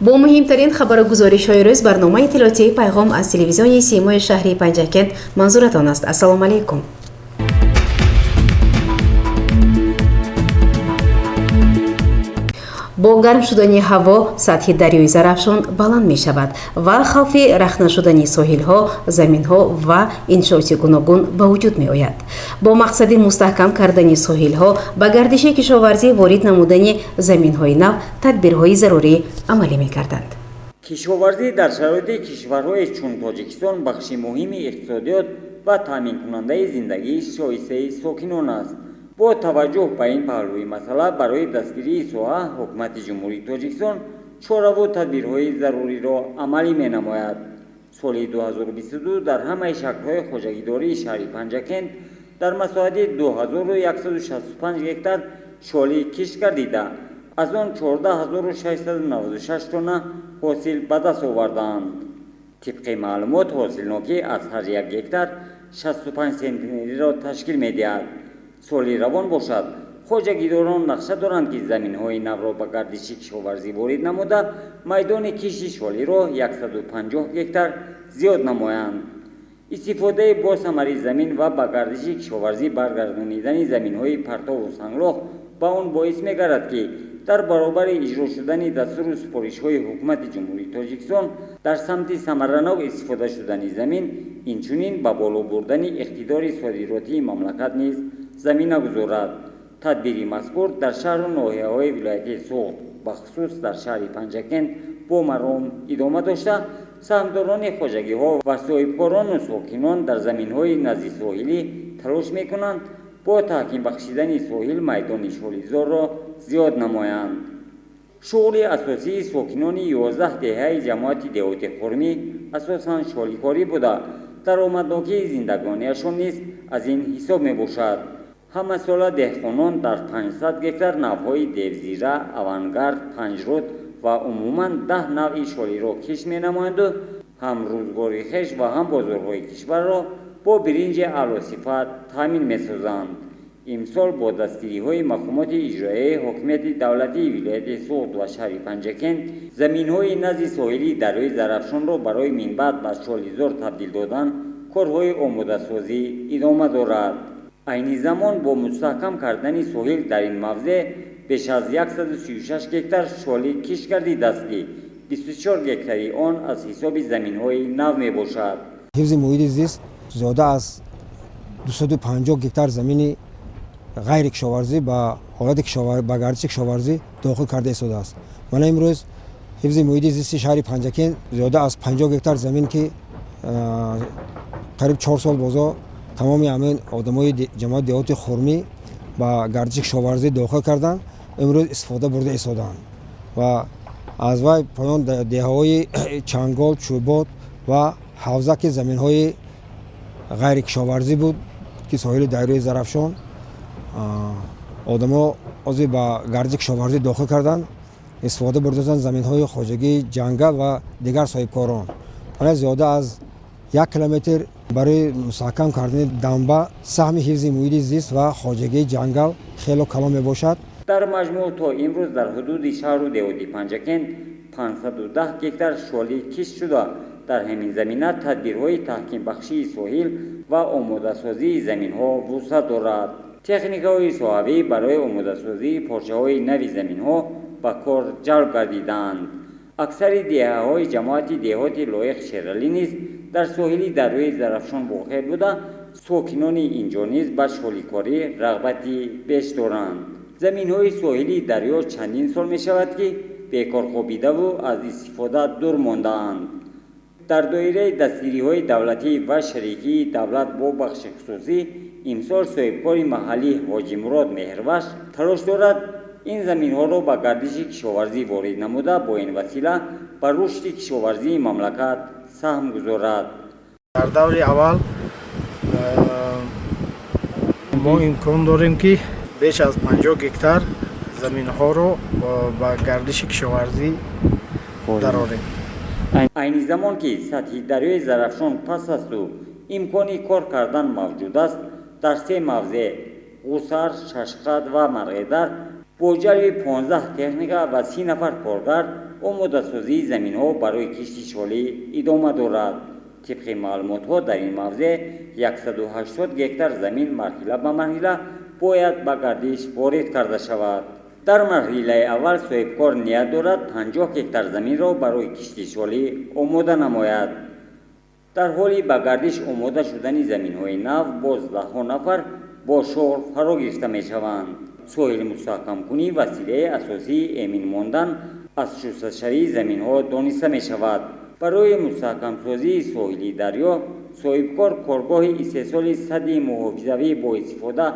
Бо муҳимтарин хабару гузоришҳои рӯз барномаи иттилоотии «Пайғом» аз телевизиони Симои шаҳри Панҷакент манзуратон аст. Ассалому алайкум. Бо гарм шудани ҳаво сатҳи дарёи Зарафшон баланд мешавад ва хавфи рахна шудани соҳилҳо, заминҳо ва иншооти гуногун ба вуҷуд меояд. Бо мақсади мустаҳкам кардани соҳилҳо, ба гардиши кишоварзӣ ворид намудани заминҳои нав тадбирҳои зарурӣ амалӣ мекарданд. Кишоварзӣ дар шароити кишварҳое чун Тоҷикистон бахши муҳими иқтисодиёт ва таъминкунандаи зиндагии шоистаи сокинон аст. Бо таваҷҷӯҳ ба ин паҳлӯи масъала, барои дастгирии соҳа Ҳукумати Ҷумҳурии Тоҷикистон чораву тадбирҳои заруриро амалӣ менамояд. Соли 2022 дар ҳамаи шаклҳои хоҷагидории шаҳри Панҷакент дар масоҳати 2165 гектар шолӣ кишт гардида, аз он 14696 тонна ҳосил ба даст овардаанд. Тибқи маълумот, ҳосилнокӣ аз ҳар як гектар 65 сентнериро ташкил медиҳад. Соли равон бошад, хоҷагидорон нақша доранд, ки заминҳои навро ба гардиши кишоварзӣ ворид намуда, майдони кишти шолиро 150 гектар зиёд намоянд. Истифодаи босамари замин ва ба гардиши кишоварзӣ баргардонидани заминҳои партову санглох ба он боис мегардад, ки дар баробари иҷро шудани дастуру супоришҳои Ҳукумати Ҷумҳурии Тоҷикистон дар самти самаранок истифода шудани замин, инчунин ба боло бурдани иқтидори содиротии мамлакат низ замина гузорад. Тадбири мазкур дар шаҳру ноҳияҳои вилояти Суғд, бахусус дар шаҳри Панҷакент, бо маром идома дошта, саҳмдорони хоҷагиҳо ва соҳибкорону сокинон дар заминҳои назди соҳилӣ талош мекунанд, бо таҳким бахшидани соҳил майдони шолизорро зиёд намоянд. Шуғли асосии сокинони 11 деҳаи ҷамоати деҳоти Хурмӣ асосан шоликорӣ буда, даромаднокии зиндагониашон низ аз ин ҳисоб мебошад. Ҳамасола деҳқонон дар 500 гектар навъҳои девзира, авангард, панҷруд ва умуман 10 навъи шолиро кишт менамоянду ҳам рӯзгори хеш ва ҳам бозорҳои кишварро бо биринҷи аълосифат таъмин месозанд. Имсол бо дастгириҳои мақомоти иҷроияи ҳокимияти давлатии вилояти Суғд ва шаҳри Панҷакент заминҳои назди соҳилии дарёи Зарафшонро барои минбаъд ба шолизор табдил додан корҳои омодасозӣ идома дорад. Айни замон бо мустаҳкам кардани соҳил дар ин мавзеъ беш аз 136 гектар шолӣ кишт гардидааст, ки 24 гектари он аз ҳисоби заминҳои нав мебошад. Ҳифзи муҳити зист зиёда аз 250 гектар замини ғайрикишоварзӣ ба ҳолати ба гардиши кишоварзӣ дохил карда истодааст. Мана, имрӯз ҳифзи муҳити зисти шаҳри Панҷакент зиёда аз 50 гектар замин, ки қариб 4 сол бозо тамоми ҳамин одамои ҷамоати деҳоти Хурмӣ ба гардиши кишоварзӣ дохил карданд, имрӯз истифода бурда истодаанд ва аз вай поён деҳаҳои Чангол, Чӯбот ва Ҳавза, ки заминҳои ғайрикишоварзӣ буд, ки соҳили дарёи Зарафшон, одамо ҳозир ба гардиши кишоварзӣ дохил карданд, истифода бурдастанд заминҳои хоҷагии ҷангал ва дигар соҳибкорон. Мана, зиёда аз 1 километр барои мустаҳкам кардани дамба саҳми ҳифзи муҳити зист ва хоҷагии ҷангал хело калон мебошад. Дар маҷмӯъ то имрӯз дар ҳудуди шаҳру деҳоти Панҷакент 510 гектар шолӣ кишт шуда, дар ҳамин замина тадбирҳои таҳкимбахшии соҳил ва омодасозии заминҳо вусъат дорад. Техникаҳои соҳавӣ барои омодасозии порчаҳои нави заминҳо ба кор ҷалб гардидаанд. Аксари деҳаҳои ҷамоати деҳоти Лоиқ Шералӣ низ дар соҳили дарёи Зарафшон воқеъ буда, сокинони инҷо низ ба шоликорӣ рағбати беш доранд. Заминҳои соҳилии дарё чандин сол мешавад, ки бекор хобидаву аз истифода дур мондаанд. Дар доираи дастгириҳои давлатӣ ва шарикии давлат бо бахши хусусӣ имсол соҳибкори маҳаллӣ Ҳоҷимурод Меҳрваш талош дорад, ин заминҳоро ба гардиши кишоварзӣ ворид намуда, бо ин васила ба рушди кишоварзии мамлакат саҳм гузорад. Дар даври аввал мо имкон дорем, ки беш аз 50 гектар заминҳоро ба гардиши кишоварзӣ дарорем. Айни замон, ки сатҳи дарёи Зарафшон паст асту имкони кор кардан мавҷуд аст, дар се мавзеъ: Ғусар, Шашқад ва Марғедар бо Бо ҷалби 15 техника ва 30 нафар коргар омодасозии заминҳо барои кишти шолӣ идома дорад. Тибқи маълумотҳо, дар ин мавзеъ 180 гектар замин марҳила ба марҳила бояд ба гардиш ворид карда шавад. Дар марҳилаи аввал соҳибкор ният дорад 50 гектар заминро барои кишти шолӣ омода намояд. Дар ҳоли ба гардиш омода шудани заминҳои нав боз даҳҳо нафар бо шуғл фаро гирифта мешаванд. Соҳили мустаҳкамкунӣ василаи асосии эмин мондан аз шусташавии заминҳо дониста мешавад. Барои мустаҳкамсозии соҳили дарё соҳибкор коргоҳи истеҳсоли садди муҳофизавӣ бо истифода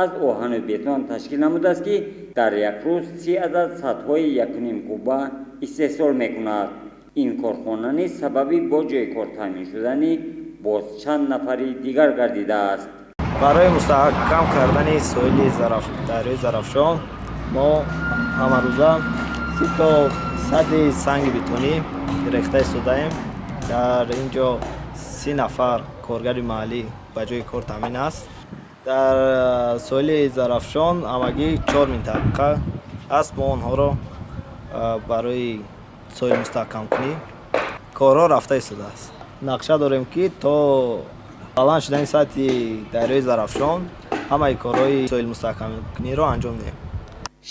аз оҳану бетон ташкил намудааст, ки дар як рӯз 30 адад садҳои 1,5 куба истеҳсол мекунад. Ин корхона низ сабаби бо ҷойи кор таъмин шудани боз чанд нафари дигар гардидааст. Барои мустаҳкам кардани соҳили дарёи Зарафшон мо ҳамарӯза 30 то садди санги бетонӣ рехта истодаем. Дар ин ҷо 30 нафар коргари маҳаллӣ ба ҷои кор таъмин аст. Дар соҳили Зарафшон ҳамагӣ чор минтақа аст. Мо онҳоро барои соҳил мустаҳкамкунӣ корҳо рафта истодааст. Нақша дорем, ки то баланд шудани сатҳи дарёи Зарафшон ҳамаи корҳои соҳил мустаҳкамкуниро анҷом диҳем.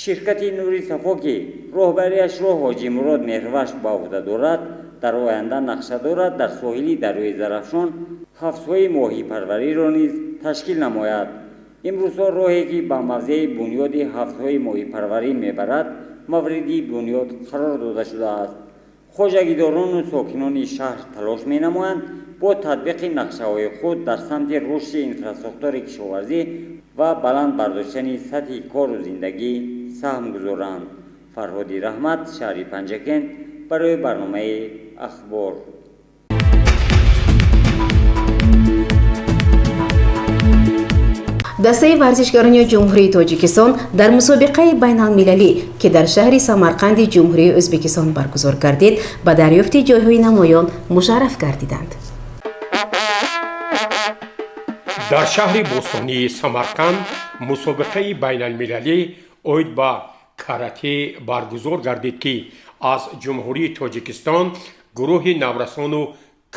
Ширкати Нури Сафо, ки роҳбариашро Ҳоҷи Мурод Меҳрваш ба уҳда дорад, дар оянда нақша дорад дар соҳили дарёи Зарафшон ҳавзҳои моҳипарвариро низ ташкил намояд. Имрӯзҳо роҳе, ки ба мавзеи бунёди ҳавзҳои моҳипарварӣ мебарад, мавриди бунёд қарор дода шудааст. Хоҷагидорону сокинони шаҳр талош менамоянд бо татбиқи нақшаҳои худ дар самти рушди инфрасохтори кишоварзӣ ва баланд бардоштани сатҳи кору зиндагӣ саҳм гузоранд. Фарҳоди Раҳмат, шаҳри Панҷакент, барои барномаи Ахбор. Дастаи варзишгарони Ҷумҳурии Тоҷикистон дар мусобиқаи байналмилалӣ, ки дар шаҳри Самарқанди Ҷумҳурии Ӯзбекистон баргузор гардид, ба дарёфти ҷойҳои намоён мушарраф гардиданд. Дар шаҳри бостонии Самарқанд мусобиқаи байналмилалӣ оид ба карате баргузор гардид, ки аз Ҷумҳурии Тоҷикистон гурӯҳи наврасону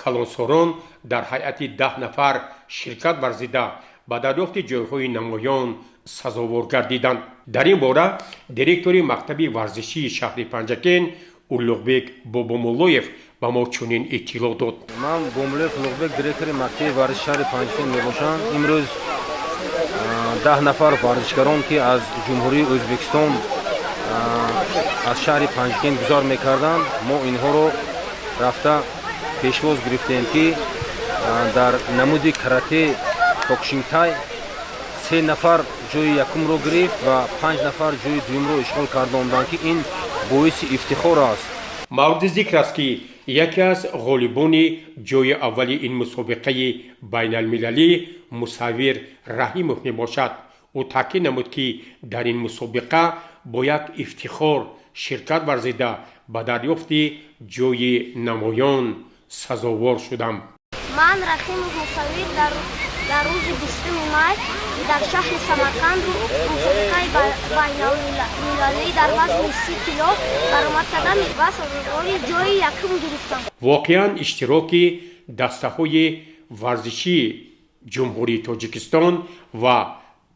калонсорон дар ҳайати 10 нафар ширкат варзида, ба дарёфти ҷойҳои намоён сазовор гардиданд. Дар ин бора директори мактаби варзишии шаҳри Панҷакент Улуғбек Бобомуллоев ба мо чунин иттилоъ дод. Ман Бомуллоев Улуғбек, директори мактаби варзиши шаҳри Панҷакент мебошам. Имрӯз 10 нафар варзишгарон, ки аз Ҷумҳурии Ӯзбекистон аз шаҳри Панҷакент гузар мекарданд, мо инҳоро рафта пешвоз гирифтем, ки дар намуди карате кёкушинкай се нафар ҷои якумро гирифт ва панҷ нафар ҷои дуюмро ишғол кардонданд, ки ин боиси ифтихор аст. Мавриди зикр аст, ки яке аз ғолибони ҷои аввали ин мусобиқаи байналмилалӣ Мусаввир Раҳимов мебошад. Ӯ таъкид намуд, ки дар ин мусобиқа бо як ифтихор ширкат варзида, ба дарёфти ҷои намоён сазовор шудам. Ман Рахимов Мусаввир дар рӯзи 20-уми май дар шаҳри Самарқанд мусобиқаи байналмилалӣ дар вазни 30 кило баромад кардам ва сазовори ҷои якум гирифтам. Воқеан, иштироки дастаҳои варзишии Ҷумҳурии Тоҷикистон ва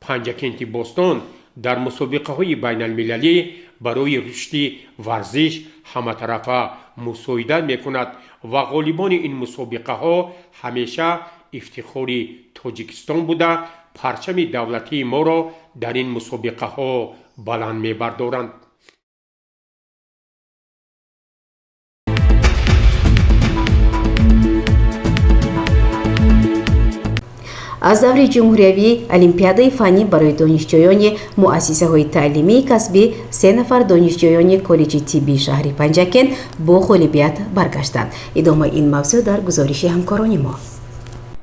Панҷакенти бостон дар мусобиқаҳои байналмилалӣ барои рушди варзиш ҳаматарафа мусоидат мекунад ва ғолибони ин мусобиқаҳо ҳамеша ифтихори Тоҷикистон буда, парчами давлатии моро дар ин мусобиқаҳо баланд мебардоранд. Аз даври ҷумҳуриявии олимпиадаи фаннӣ барои донишҷӯёни муассисаҳои таълимии касбӣ се нафар донишҷӯёни коллеҷи тиббии шаҳри Панҷакент бо ғолибият баргаштанд. Идомаи ин мавзӯъ дар гузориши ҳамкорони мо.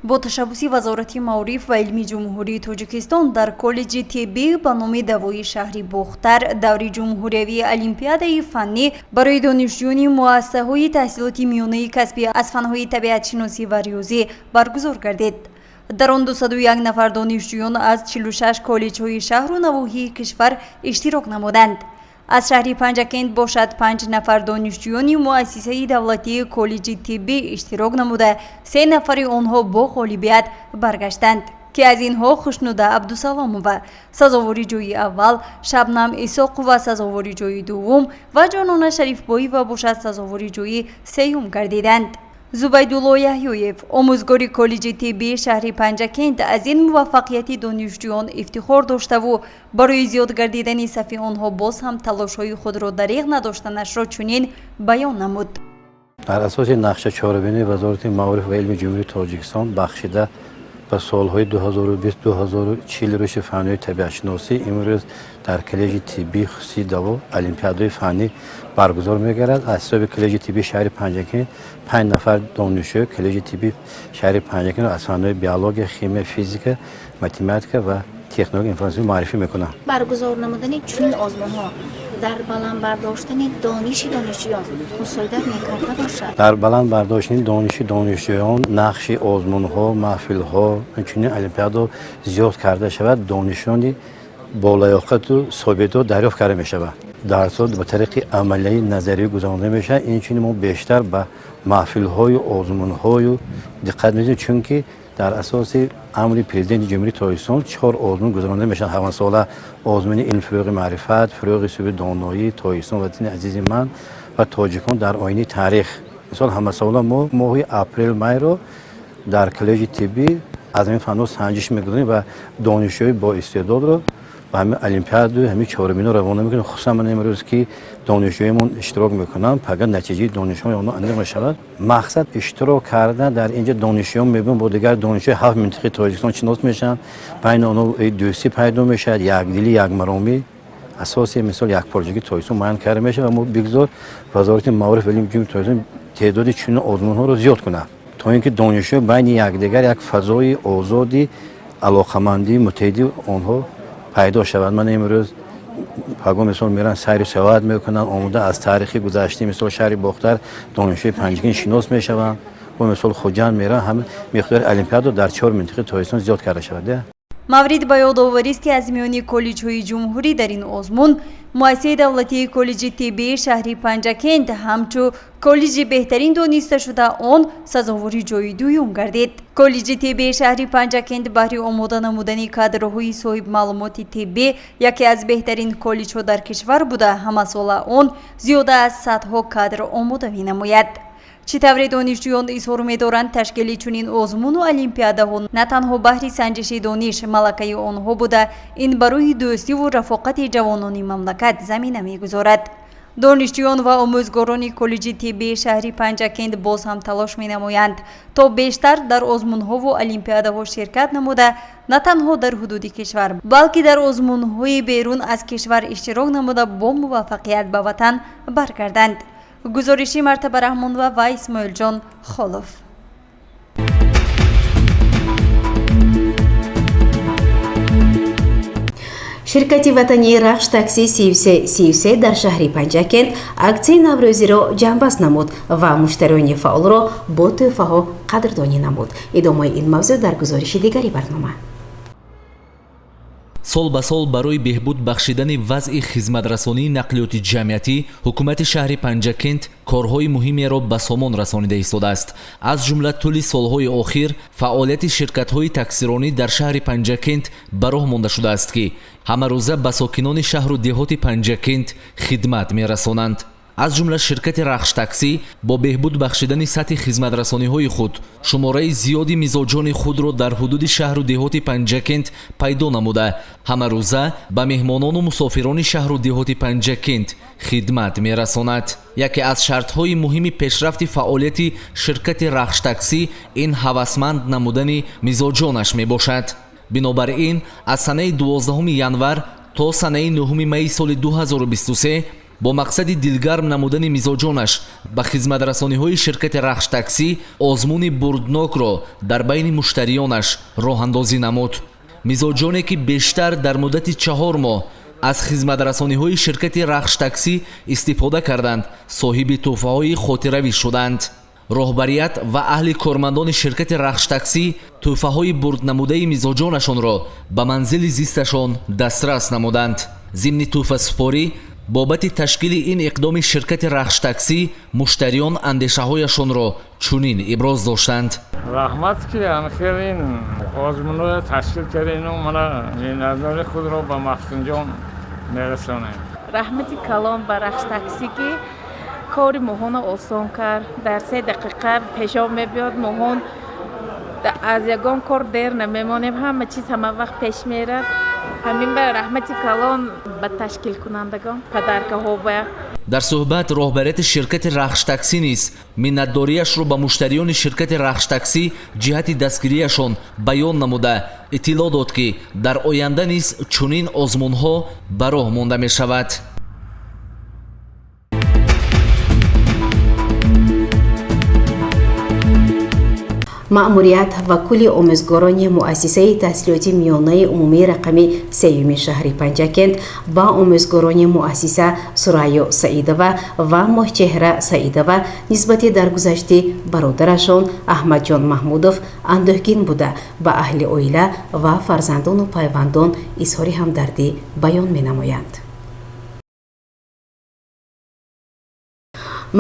Бо ташаббуси Вазорати маориф ва илми Ҷумҳурии Тоҷикистон дар коллеҷи тиббӣ ба номи Давои шаҳри Бохтар даври ҷумҳуриявии олимпиадаи фаннӣ барои донишҷӯёни муассисаҳои таҳсилоти миёнаи касбӣ аз фанҳои табиатшиносӣ ва риёзӣ баргузор гардид. Дар он 201 нафар донишҷӯён аз 46 коллеҷҳои шаҳру навоҳии кишвар иштирок намуданд. Аз шаҳри Панҷакент бошад, 5 нафар донишҷӯёни муассисаи давлатии коллеҷи тиббӣ иштирок намуда, 3 нафари онҳо бо ғолибият баргаштанд, ки аз инҳо Хушнуда Абдусаломова сазовори ҷои аввал, Шабнам Исоқова сазовори ҷои дуввум ва Ҷонона Шарифбоева бошад сазовори ҷои сеюм гардиданд. Зубайдулло Яҳёев, омӯзгори коллеҷи тиббии шаҳри Панҷакент, аз ин муваффақияти донишҷӯён ифтихор доштаву барои зиёд гардидани сафи онҳо боз ҳам талошҳои худро дариғ надоштанашро чунин баён намуд. Дар асоси нақша чорабинии Вазорати маориф ва илми Ҷумҳурии Тоҷикистон бахшида ба солҳои 2020-2040 рушди фанҳои табиатшиносӣ, имрӯз дар коллеҷи тиббии хусусии Даво олимпиадаҳои фаннӣ баргузор мегардад. Аз ҳисоби коллеҷи тиббии шаҳри Панҷакент 5 нафар донишҷӯи коллеҷи тиббии шаҳри Панҷакент аз фанҳои биология, химия, физика, математика ва технология информатсия муаррифӣ мекунанд. Баргузор намудани чунин озмунҳо дар баланд бардоштани дониши донишҷӯён мусоидат мекарда бошад. Дар баланд бардоштани дониши донишҷӯён нақши озмунҳо, маҳфилҳо, инчунин олимпиадаҳо зиёд карда шавад, донишони болаёқату собитро дарёфт карда мешавад. Дарсҳо ба тариқи амалияи назарӣ гузаронида мешавад. Инчунин мо бештар ба маҳфилҳою озмунҳою диққат медиҳем, чунки дар асоси амри Президенти Ҷумҳурии Тоҷикистон 4 озмун гузаронида мешаванд ҳамасола: озмуни илм, фурӯғи маърифат, фурӯғи субҳи доноӣ, Тоҷикистон ватани азизи ман ва тоҷикон дар оинаи таърих. Мисол, ҳамасола мо моҳи апрел майро дар коллеҷи тиббӣ аз ҳамин фанҳо санҷиш мегузаронем ва донишҷӯи боистеъдодро ба ҳамин олимпиаду ҳамин чорабиниҳо равона мекунем. Хусусан ман имрӯз ки донишҷӯёмон иштирок мекунанд, пагоҳ натиҷаи донишҳои онҳо аниқ мешавад. Мақсад иштирок кардан дар инҷа донишҷӯён мебинанд бо дигар донишҷӯи 7 минтақаи Тоҷикистон шинос мешаванд, байни онҳо дӯстӣ пайдо мешавад, якдилӣ, якмаромӣ, асоси мисол якпорчагии Тоҷикистон муайян карда мешавад. Ва мо бигзор Вазорати маориф ва илми Ҷумҳурии Тоҷикистон теъдоди чунин озмунҳоро зиёд кунад, то ин ки донишҷӯ байни якдигар як фазои озоди алоқамандии муттаҳиди онҳо пайдо шавад. Ман имрӯз пагоҳ мисол меран сайру сиёҳат мекунанд, омода аз таърихи гузаштаи мисол шаҳри Бохтар донишҷӯи Панҷакент шинос мешаванд, бо мисол Хуҷанд меран, ҳама миқдори олимпиада дар 4 минтақаи Тоҷикистон зиёд карда шавад. Маврид ба ёдоварист, ки аз миёни коллеҷҳои ҷумҳурӣ дар ин озмун муассисаи давлатии коллеҷи тиббии шаҳри Панҷакент ҳамчун коллеҷи беҳтарин дониста шуда, он сазовори ҷои дуюм гардид. Коллеҷи тиббии шаҳри Панҷакент баҳри омода намудани кадрҳои соҳибмаълумоти тиббӣ яке аз беҳтарин коллеҷҳо дар кишвар буда, ҳамасола он зиёда аз садҳо кадр омода менамояд. Чӣ тавре донишҷӯён изҳор медоранд, ташкили чунин озмуну олимпиадаҳо на танҳо баҳри санҷиши дониш малакаи онҳо буда, ин барои дӯстиву рафоқати ҷавонони мамлакат замина мегузорад. Донишҷӯён ва омӯзгорони коллеҷи тиббии шаҳри Панҷакент боз ҳам талош менамоянд, то бештар дар озмунҳову олимпиадаҳо ширкат намуда, на танҳо дар ҳудуди кишвар, балки дар озмунҳои берун аз кишвар иштирок намуда, бо муваффақият ба ватан баргарданд. Гузориши Мартаба Раҳмонова ва Исмоилҷон Холов. Ширкати ватании Рахш такси 3333 дар шаҳри Панҷакент аксияи наврӯзиро ҷамъбаст намуд ва муштариёни фаъолро бо тӯҳфаҳо қадрдонӣ намуд. Идомаи ин мавзӯъ дар гузориши дигари барнома. Сол ба сол барои беҳбуд бахшидани вазъи хизматрасонии нақлиёти ҷамъиятӣ ҳукумати шаҳри Панҷакент корҳои муҳимеро ба сомон расонида истодааст. Аз ҷумла тӯли солҳои охир фаъолияти ширкатҳои таксиронӣ дар шаҳри Панҷакент ба роҳ монда шудааст, ки ҳамарӯза ба сокинони шаҳру деҳоти Панҷакент хидмат мерасонанд. Аз ҷумла ширкати Рахш таксӣ бо беҳбуд бахшидани сатҳи хизматрасониҳои худ шумораи зиёди мизоҷони худро дар ҳудуди шаҳру деҳоти Панҷакент пайдо намуда, ҳамарӯза ба меҳмонону мусофирони шаҳру деҳоти Панҷакент хидмат мерасонад. Яке аз шартҳои муҳими пешрафти фаъолияти ширкати Рахш таксӣ ин ҳавасманд намудани мизоҷонаш мебошад. Бинобар ин аз санаи 12 январ то санаи 9 майи соли 2023 бо мақсади дилгарм намудани мизоҷонаш ба хизматрасониҳои ширкати Рахш таксӣ озмуни бурднокро дар байни муштариёнаш роҳандозӣ намуд. Мизоҷоне ки бештар дар муддати 4 моҳ аз хизматрасониҳои ширкати Рахш таксӣ истифода карданд, соҳиби тӯҳфаҳои хотиравӣ шуданд. Роҳбарият ва аҳли кормандони ширкати Рахш-таксӣ тӯҳфаҳои бурднамудаи мизоҷонашонро ба манзили зисташон дастрас намуданд. Зимни тӯҳфасупорӣ бобати ташкили ин иқдоми ширкати Рахш-таксӣ муштариён андешаҳояшонро чунин иброз доштанд. Раҳмат, ки хел ин озмунро ташкил кардину мана миннатдори худро ба Мафтунҷон мерасонем. Раҳмати калон ба Рахш-таксӣ, ки кори моҳонро осон кард. Дар 3 дақиқа пешоб мебиёд. Моҳон аз ягон кор дер намемонем, ҳама чиз ҳама вақт пеш мерад. Ҳамин ба раҳмати калон ба ташкилкунандагон, подаркаҳо ба. Дар суҳбат роҳбарияти ширкати Рахш-таксӣ низ миннатдориашро ба муштариёни ширкати Рахш-таксӣ ҷиҳати дастгирияшон баён намуда, иттилоъ дод, ки дар оянда низ чунин озмунҳо ба роҳ монда мешавад. Маъмурият ва кулли омӯзгорони муассисаи таҳсилоти миёнаи умумии рақами сеюми шаҳри Панҷакент ба омӯзгорони муассиса Сурайё Саидова ва Моҳчеҳра Саидова нисбати даргузашти бародарашон Аҳмадҷон Маҳмудов андӯҳгин буда, ба аҳли оила ва фарзандону пайвандон изҳори ҳамдардӣ баён менамоянд.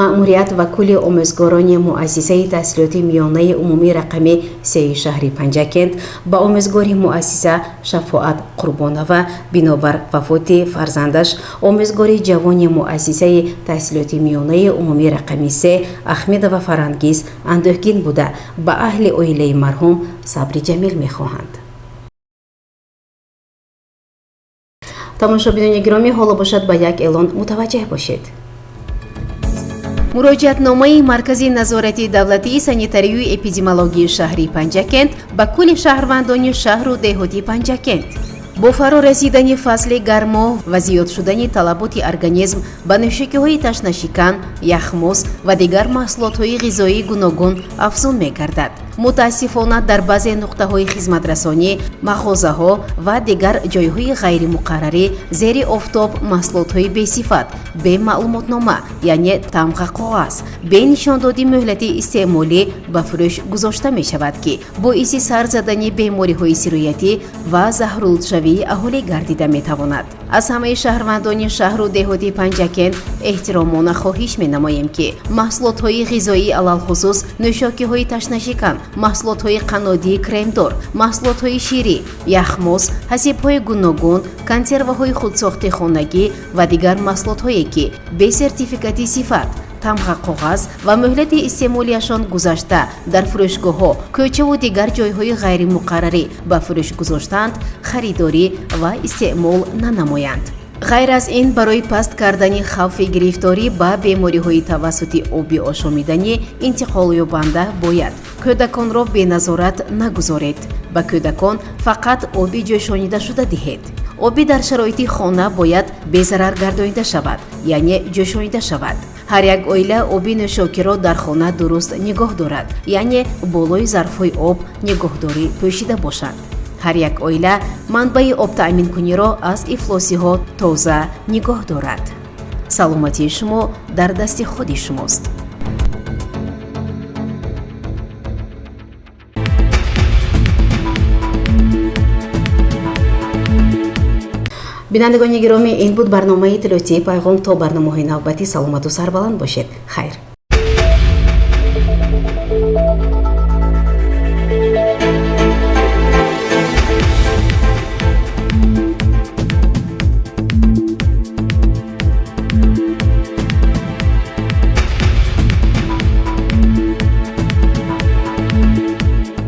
Маъмурият ва кулли омӯзгорони муассисаи таҳсилоти миёнаи умумии рақами сеи шаҳри Панҷакент ба омӯзгори муассиса Шафоат Қурбонова бинобар вафоти фарзандаш, омӯзгори ҷавони муассисаи таҳсилоти миёнаи умумии рақами се Ахмедова Фарангиз андӯҳгин буда, ба аҳли оилаи марҳум сабри ҷамил мехоҳанд. Тамошобинони гиромӣ, ҳоло бошад, ба як эълон мутаваҷҷеҳ бошед. Муроҷиатномаи Маркази назорати давлатии санитарию эпидемиологии шаҳри Панҷакент ба кулли шаҳрвандони шаҳру деҳоти Панҷакент. Бо фаро расидани фасли гармо ва зиёд шудани талаботи организм ба нӯшокиҳои ташнашикан, яхмоз ва дигар маҳсулотҳои ғизоии гуногун афзун мегардад. Мутаассифона, дар баъзе нуқтаҳои хизматрасонӣ, мағозаҳо ва дигар ҷойҳои ғайримуқаррарӣ зери офтоб маҳсулотҳои бесифат, бемаълумотнома, яъне тамға коғаз, бе нишондоди мӯҳлати истеъмолӣ ба фурӯш гузошта мешавад, ки боиси сар задани бемориҳои сироятӣ ва заҳролудшавии аҳолӣ гардида метавонад. Аз ҳамаи шаҳрвандони шаҳру деҳоти Панҷакент эҳтиромона хоҳиш менамоем, ки маҳсулотҳои ғизоӣ, алалхусус нӯшокиҳои ташнашикан, маҳсулотҳои қаннодии кремдор, маҳсулотҳои ширӣ, яхмоз, ҳасибҳои гуногун, консерваҳои худсохти хонагӣ ва дигар маҳсулотҳое, ки бе сертификати сифат, тамға коғаз ва мӯҳлати истеъмолиашон гузашта дар фурӯшгоҳҳо, кӯчаву дигар ҷойҳои ғайримуқаррарӣ ба фурӯш гузоштаанд, харидорӣ ва истеъмол нанамоянд. Ғайр аз ин, барои паст кардани хавфи гирифторӣ ба бемориҳои тавассути оби ошомиданӣ интиқолёбанда бояд кӯдаконро беназорат нагузоред. Ба кӯдакон фақат оби ҷӯшонидашуда диҳед. Оби дар шароити хона бояд безарар гардонида шавад, яъне ҷӯшонида шавад. Ҳар як оила оби нӯшокиро дар хона дуруст нигоҳ дорад, яъне болои зарфҳои об нигоҳдорӣ пӯшида бошанд. Ҳар як оила манбаи обтаъминкуниро аз ифлосиҳо тоза нигоҳ дорад. Саломатии шумо дар дасти худи шумост. Бинандагони гиромӣ, ин буд барномаи иттилоотии «Пайғом». То барномаҳои навбатӣ саломату сарбаланд бошед. Хайр.